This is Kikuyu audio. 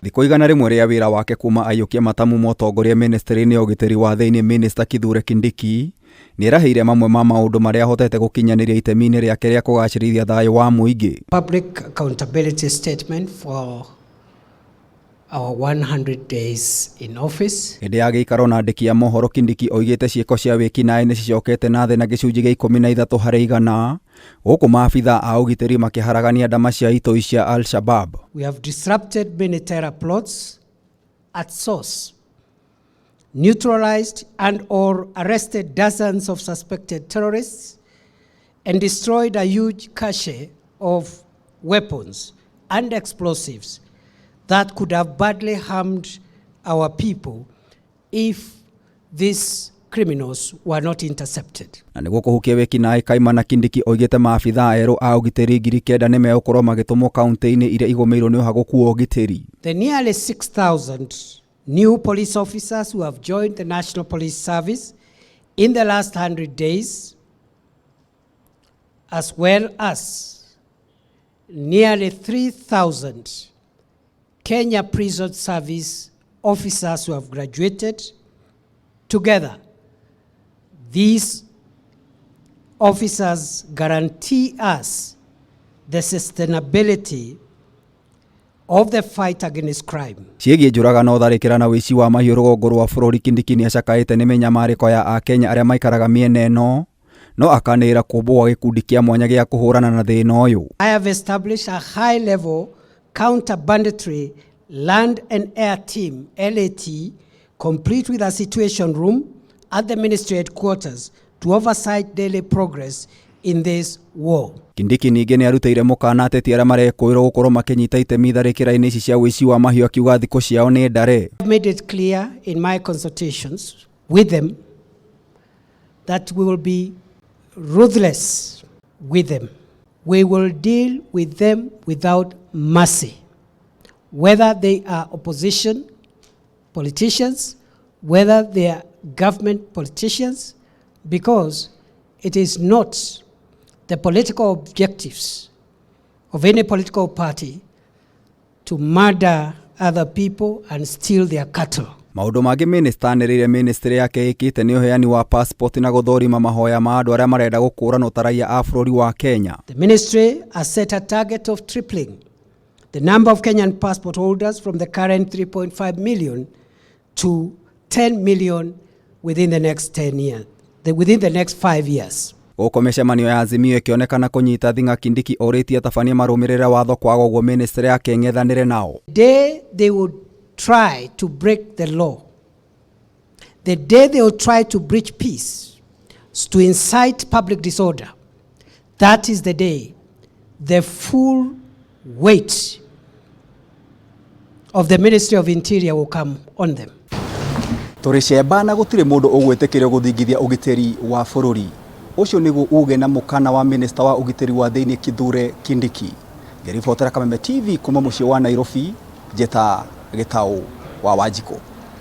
Thikũ 100 rĩa wĩra wake kuma aiyũkia matamu ma ũtongoria ministry-inĩ ya ũgitĩri wa thĩinĩ Minister Kithure Kindiki nĩerahĩire mamwe ma maũndũ marĩa ahotete gũkinyanĩria itemi-inĩ rĩake rĩa kũgacĩrithia thayũ wa mũingĩ. Public accountability statement for our 100 days in office. Hĩndĩ ya gĩikaro na andĩki a mohoro Kindiki oigĩte ciĩko cia wĩkinaĩ nĩ cicokete na thĩ na gĩcunjĩ gĩa 13% gũkũ maabitha a ũgitĩri makĩharagania ndama cia itoi cia Al-Shabab. We have disrupted many terror plots at source, neutralized and or arrested dozens of suspected terrorists, and destroyed a huge cache of weapons and explosives that could have badly harmed our people if these criminals were not intercepted. Na nĩguo kũhukia wĩkinaĩ Kaimana Kindiki oigĩte maabitha erũ a ũgitĩri 9,000 nĩ megũkorwo magĩtũmwo kaunti-inĩ iria igũmĩirwo nĩ ũhagũku wa ũgitĩri. The nearly 6,000 new police officers who have joined the National Police Service in the last 100 days, as well as nearly 3,000 Kenya Prison Service officers who have graduated, together, these officers guarantee us the sustainability of the fight against crime. Ciĩgiĩ njũragano tharĩkĩra na ũici wa mahiũ rũgongo rwa bũrũri Kindiki nĩacakaĩte nĩ mĩnyamarĩko ya akenya arĩa maikaraga mĩena ĩno no akanĩrĩra kũmbwo gwa gĩkundi kĩa mwanya gĩa kũhũrana na thĩna ũyũ. I have established a high-level counter-banditry land and air team, LAT, complete with a situation room at the ministry headquarters to oversight daily progress in this war. Kindiki ningĩ nĩarutĩire mũkana ateti arĩa marekũĩrwo gũkorwo makĩnyita itemi tharĩkĩra-inĩ ici cia ũici wa mahiũ akiuga thikũ ciao nĩ ndare. I've made it clear in my consultations with them that we will be ruthless with them. We will deal with them without mercy, whether they are opposition politicians, whether they are government politicians, because it is not the political objectives of any political party to murder other people and steal their cattle. Maũndũ mangĩ minista anĩrĩire ministry yake ĩkĩte nĩ ũheani wa passport na gũthũrima mahoya ma andũ arĩa marenda gũkũũranwo ta raia a bũrũri wa Kenya. The ministry has set a target of tripling the number of Kenyan passport holders from the current 3.5 million to 10 million within the next 10 years, within the next 5 years. Gũkũ mĩcemanio ya Azimio ĩkĩonekana kũnyita thing'a Kindiki orĩtie atabania marũmĩrĩre watho kwaga ũguo ministry yake ĩng'ethanĩre nao. The day they would try to break the law, the day they will try to breach peace, to incite public disorder, that is the day the full weight of the Ministry of Interior will come on them. Tũrĩ cemba na gũtirĩ mũndũ ũgwĩtĩkĩrio gũthingithia ũgitĩri wa bũrũri. Ũcio nĩguo uge na mũkana wa minista wa ũgitĩri wa thĩinĩ Kithure Kindiki. Ngĩribotera Kameme TV kuma mũciĩ wa Nairobi, njĩta Gĩtaũ wa Wanjikũ.